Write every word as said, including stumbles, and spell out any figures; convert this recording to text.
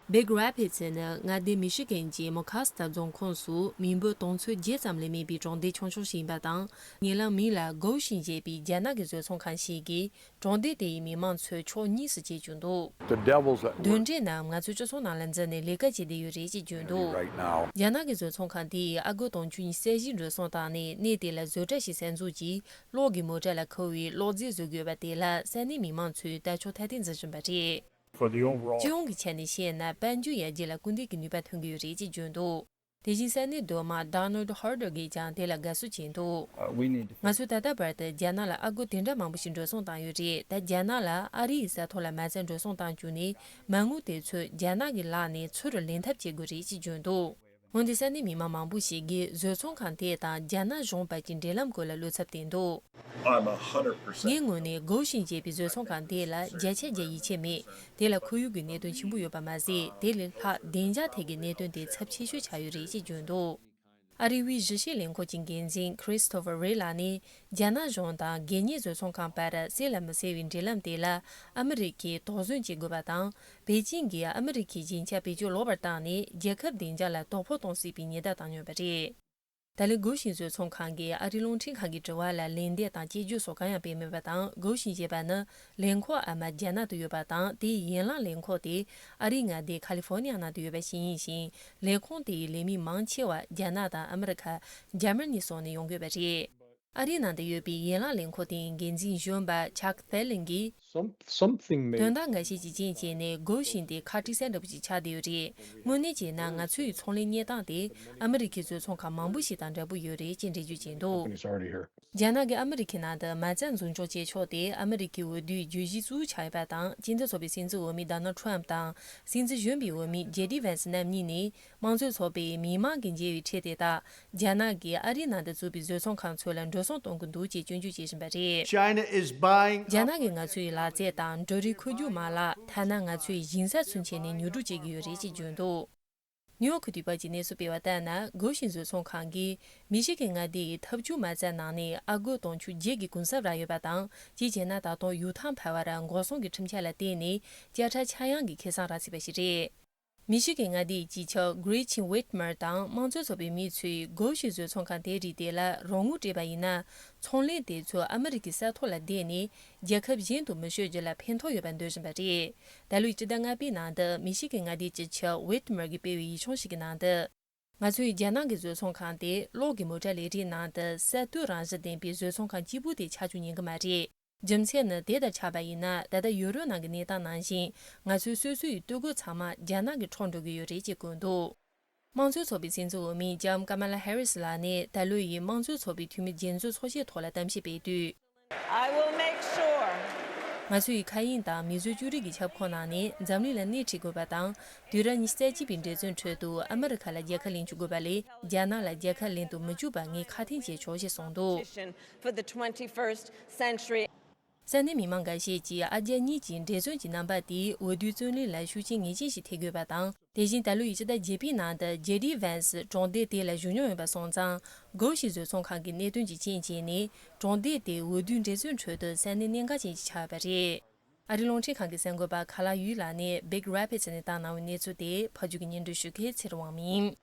Big Rapids་ནི་མངའ་སྡེ་མི་ཤི་གན་གྱི་མོ་ཁ་སི་ཐ་རྫོང་ཁོངས་སུ་མི་འབོར་དུང་ཕྱུར་བརྒྱད་ཙམ་ལས་མེད་པའི་གྲོང་སྡེ་ཆུང་ཆུང་ཞིག་ཡིན་པ་དང་། ཉེ་ལམ་མི་ལ་Gushing་ཞེས་པའི་རྒྱ་ནག་གི་བཟོ་ཚོང་ཁང་ཞིག་གིས་གྲོང་སྡེ་དེའི་མི་མང་ཚོའི་ཕྱོགས་གཉིས་སུ་བཅད་བཅུག་འདུག The devil's at work. གདོན་འདྲེ་རྣམས་ང་ཚོའི་སྤྱི་ཚོགས་ནང་ལ་འཛུལ་ནས་ལས་ཀ་བྱེད་བསྡད་ཡོད་རེད་ཅེས་བརྗོད་འདུག Right now. རྒྱ་ནག་གི་བཟོ་ཚོང་ཁང་དེས་ཨ་སྒོར་དུང་ཕྱུར་ཉི་ཤུ་རྩ་བཞི་འགྲོ་སོང་བཏང་ནས་གནས་དེ་ལ་བཟོ་གྲྭ་ཞིག་གསར་འཛུགས་ཀྱིས་གློག་གི་མོ་ཊ་ལ་འཁོལ་བའི་གློག་རྫས་བཟོ་དགོས་པ་དེ་ལ་ས་གནས་མི་མང་ཚོས་ལྟ་ཕྱོགས་ཐ་དད་འཛིན་བཞིན་པ་རེད། For the overall. སྤྱི་ཡོངས་ཀྱི་ཆ་ནས་བཤད་ན་དཔལ་འབྱོར་ཡར་རྒྱས་ལ་སྐུལ་འདེད་ཀྱི་ནུས་པ་ཐོན་གྱི་ཡོད་རེད་ཅེས་བརྗོད་འདུག་དེ་བཞིན་ས་གནས་མདོ་དམངས་Donald Harder་གིས་ཀྱང་དེ་ལ་དགའ་བསུ་བྱས་འདུག Uh, we need to ང་ཚོས་ད་ལྟ་བར་དུ་རྒྱ་ནག་ལ་ཨ་སྒོར་དེ་འདྲ་མང་པོ་ཞིག་འགྲོ་སོང་བཏང་ཡོད་རེད། ད་རྒྱ་ནག་ལ་ཨ་རི་ཡི་ས་ཐོག་ལ་མ་རྩ་འགྲོ་སོང་བཏང་བཅུག་ནས་མ་དངུལ་དེ་ཚོ་རྒྱ་ནག་གི་ལག་ནས་ཚུར་ལེན་ཐབས་བྱེད་དགོས་རེད་ཅེས་བརྗོད་འདུག་འོན་ཏེ་ས་གནས་མི་མང་མང་པོ་ཞིག་གིས་བཟོ་ཚོང་ཁང་དེ་དང་རྒྱ་ནག་གཞུང་བར་གྱི་འབྲེལ་ལམ་སྐོར་ལ་བློ་འཚབ་བསྟན་འདུག I'm a hundred percent. ངའི་ངོས་ནས་Gushing་ཞེས་པའི་བཟོ་ཚོང་ཁང་དེ་ལ་བརྒྱ་ཆ་བརྒྱ་ཡིད་ཆེས་མེད། དེ་ལ་ཁོར་ཡུག་གི་གནད་དོན་ཆེན་པོ་ཡོད་པ་མ་ཟད། དེ་ལས་ལྷག་བདེ་འཇགས་ཐད་ཀྱི་གནད་དོན་དེ་ཚབས་ཆེ་ཤོས་ཆགས་ཡོད་རེད་ཅེས་བརྗོད་འདུག་ཨ་རིའི་དབུས་གཞིས་བྱེས་ལས་ཁུངས་ཀྱི་འགན་འཛིན་Christopher Wray་ལགས་ནི་རྒྱ་ནག་གཞུང་དང་སྒེར་གཉེར་བཟོ་ཚོང་ཁང་བར་གསལ་ལ་མི་གསལ་བའི་འབྲེལ་ལམ་དེ་ལ་ཨ་མི་རི་ཀས་དོགས་ཟོན་བྱེད་དགོས་པ་དང་། པེ་ཅིང་གིས་ཨ་མི་རི་ཀའི་ཞིང་ཆ་བེད་སྤྱོད་ལོག་པར་བཏང་ནས་རྒྱལ་ཁབ་བདེ་འཇགས་ལ་དོ་ཕོག་གཏོང་སྲིད་པའི་ཉེན་བརྡ་བཏང་མྱོང་བ་རེད། ད་ལན་Gushing་བཟོ་ཚོང་ཁང་གིས་ཨ་རིའི་རླུང་འཕྲིན་ཁང་གི་དྲི་བ་ལ་ལན་འདེབས་དང་དཔྱད་བརྗོད་སོགས་གང་ཡང་སྤེལ་མེད་པ་དང་། Gushing་ཞེས་པ་ནི་ལས་ཁུངས་ཨ་མ་རྒྱ་ནག་ཏུ་ཡོད་པ་དང་། དེའི་ཡན་ལག་ལས་ཁུངས་དེ་ཨ་རིའི་མངའ་སྡེ་California་ནང་དུ་ཡོད་པ་ཞིག་ཡིན་ཞིང་། ལས་ཁུངས་དེའི་ལས་མི་མང་ཆེ་བ་རྒྱ་ནག་དང་ཨ་མི་རི་ཁ། འཇར་མ་ནི་སོགས་ནས་ཡོང་དགོས་པ་རེད། ཨ་རིའི་ནང་དུ་ཡོད་པའི་ཡན་ལག་ལས་ཁུངས་དེའི་འགན་འཛིན་གཞོན་པ་Chuck Thelen་གྱིས། Some, something may དོན་དག་འགའ་ཤས་ཀྱི་རྐྱེན་བྱས་ནས་Gushing་དེ་ཁ་དཀྲིས་ས་འདྲ་པོ་ཞིག་ཆགས་བསྡད་ཡོད་རེད། དངོས་གནས་བྱས་ན་ང་ཚོའི་ཚོང་ལས་གཉེར་སྟངས་དེ་ཨ་མི་རི་ཁའི་བཟོ་ཚོང་ཁང་མང་པོ་ཞིག་དང་འདྲ་པོ་ཡོད་རེད་ཅེས་འགྲེལ་བརྗོད་བྱས་འདུག Companies already here. རྒྱ་ནག་གིས་ཨ་མི་རི་ཁའི་ནང་དུ་མ་རྩ་འཛུགས་འཇོག་བྱེད་ཕྱོགས་དེ་ཨ་མི་རི་ཁའི་འོས་བསྡུའི་བརྗོད་གཞི་གཙོ་བོ་ཆགས་ཡོད་པ་དང་། སྤྱི་མཐུན་ཚོགས་པའི་སྲིད་འཛིན་འོས་མི་Donald Trump་དང་སྲིད་འཛིན་གཞོན་པའི་འོས་མི་J D Vance་རྣམ་གཉིས་ནས། དམངས་གཙོའི་ཚོགས་པས་མི་མང་གིས་མཇལ་བའི་ཁྲལ་དེ་དག་རྒྱ་ནག་གིས་ཨ་རིའི་ནང་དུ་བཙུགས་པའི་བཟོ་ཚོང་ཁང་ཚོ་ལ་འགྲོ་སོང་གཏོང་གི་འདུག་ཅེས་སྐྱོན་བརྗོད་བྱེད་བཞིན་པ་རེད། China is buying རྒྱ་ནག་གིས་ང་ཚོའི་ལག་རྩལ་དང་འབྲུ་རིགས་མཁོ་སྒྱུར་མ་ལག་ཐ་ན་ང་ཚོའི་ཞིང་ས་ཚུན་ཆད་ནས་ཉོ་སྒྲུབ་བྱེད་ཀྱི་ཡོད་རེད་ཅེས་བརྗོད་འདུག་ནིའུ་ཡོག་གི་དུས་བབ་ཀྱི་གནས་ཚུལ་སྤེལ་བ་ལྟར་ན། Gushing་བཟོ་ཚོང་ཁང་གིས་མི་ཤི་གན་མངའ་སྡེ་ཡི་འཐབ་ཇུས་མ་རྩ་ནང་ནས་ཨ་སྒོར་དུང་ཕྱུར་བརྒྱད་ཀྱི་གུན་གསབ་རག་ཡོད་པ་དང་། གཅིག་བྱས་ན་ད་དུང་ཡུལ་ཐང་འཕར་བར་འགོག་སྲུང་གི་ཁྲིམས་འཆར་ལ་བརྟེན་ནས་དཔྱ་ཁྲལ་ཆག་ཡང་གི་ཁེ་བཟང་རག་སྲིད་པ་ཞིག་རེད། མི་ཤི་གན་མངའ་སྡེའི་སྤྱི་ཁྱབ་Gretchen Whitmer་དང་དམངས་གཙོའི་ཚོགས་པའི་མི་ཚོས་Gushing་བཟོ་ཚོང་ཁང་དེ་རིགས་དེ་ལ་རོགས་དངུལ་སྤྲད་པ་ཡིན་ན། ཚོང་ལས་དེ་ཚོ་ཨ་མི་རི་ཀའི་ས་ཐོག་ལ་བསྡད་ནས་རྒྱལ་ཁབ་གཞན་དུ་མི་བཤོལ་རྒྱུ་ལ་ཕན་ཐོགས་ཡོད་པ་འདོད་བཞིན་པ་རེད། ད་ལོའི་སྤྱི་ཟླ་ལྔ་པའི་ནང་དུ་མི་ཤི་གན་མངའ་སྡེའི་སྤྱི་ཁྱབ་Whitmer་གིས་སྤེལ་བའི་ཡིག་ཆུང་ཞིག་གི་ནང་དུ། ང་ཚོས་རྒྱ་ནག་གི་བཟོ་ཚོང་ཁང་དེ་གློག་གི་མོ་ཊ་ལས་རིགས་ནང་དུ་གསར་གཏོད་རང་བཞིན་ལྡན་པའི་བཟོ་ཚོང་ཁང་གཅིག་པུ་དེ་ཆགས་རྒྱུ་ཉན་གྱི་མ་རེད། རྒྱུ་མཚན་ནི་དེ་ལྟར་ཆགས་པ་ཡིན་ན། ད་ལྟ་ཡུ་རོབ་ནང་གི་གནས་སྟངས་ནང་བཞིན་ང་ཚོའི་སོ་སོའི་སྟོད་གོས་ཚང་མ་རྒྱ་ནག་གིས་འཕྲོག་འགྲོ་གི་ཡོད་རེད་ཅེས་བཀོད་འདུག་དམངས་གཙོའི་ཚོགས་པའི་སྲིད་འཛིན་འོས་མི་ལྕམ་Kamala Harris་ལགས་ནས་ད་ལོ་ཡི་དམངས་གཙོའི་ཚོགས་པའི་འཐུས་མི་རྒྱན་གསོའི་ཚོགས་ཆེན་ཐོག་ལ་གཏམ་བཤད་སྤེལ་དུས། I will make sure. ང་ཚོ་ཡི་མཁའ་དབྱིངས་དང་མིས་བཟོས་བཅོས་རིག་གི་ཁྱབ་ཁོངས་ནང་ནས་འཛམ་གླིང་ལ་སྣེ་ཁྲིད་དགོས་པ་དང་། དུས་རབས་ཉི་ཤུ་རྩ་གཅིག་པའི་འབྲེལ་མཚོན་ཁྲོད་དུ་ཨ་མི་རི་ཁ་ལ་རྒྱལ་ཁ་ལེན་བཅུག་དགོས་པ་ལས། རྒྱ་ནག་ལ་རྒྱལ་ཁ་ལེན་དུ་མི་བཅུག་པ་ངས་ཁ་འཐེན་བྱས་ཆོག་ཅེས་གསུངས་འདུག Competition for the twenty-first century. ས་གནས་མི་མང་འགའ་ཤས་ཀྱིས་ཨ་རྒྱ་གཉིས་ཀྱི་འབྲེལ་མཚོན་གྱི་རྣམ་པ་དེས་འོས་བསྡུའི་བརྩོན་ལེན་ལ་ཤུགས་རྐྱེན་ངེས་ཅན་ཞིག་ཐེབས་དགོས་པ་དང་། དེ་བཞིན་ད་ལོའི་ཕྱི་ཟླ་བརྒྱད་པའི་ནང་དུ་J D Vance་གྲོང་སྡེ་དེ་ལ་བཞུགས་མྱོང་ཡོད་པ་སོང་ཙང་། Gushing་བཟོ་ཚོང་ཁང་གི་གནད་དོན་གྱི་རྐྱེན་བྱས་ནས་གྲོང་སྡེ་དེ་འོས་བསྡུའི་འབྲེལ་མཚོན་ཁྲོད་དུ་ས་གནས་གནད་འགག་ཅན་ཞིག་ཆགས་ཡོད་པ་རེད། ཨ་རིའི་རླུང་འཕྲིན་ཁང་གི་གསར་འགོད་པ་ཁ་ལག་ཡུས་ལགས་ནས་Big Rapids་ནས་བཏང་གནང་བའི་གནས་ཚུལ་དེ་ཕབ་སྒྱུར་གྱིས་སྙན་སྒྲོན་ཞུ་མཁན་ཚེ་རིང་དབང་མོ་ཡིན།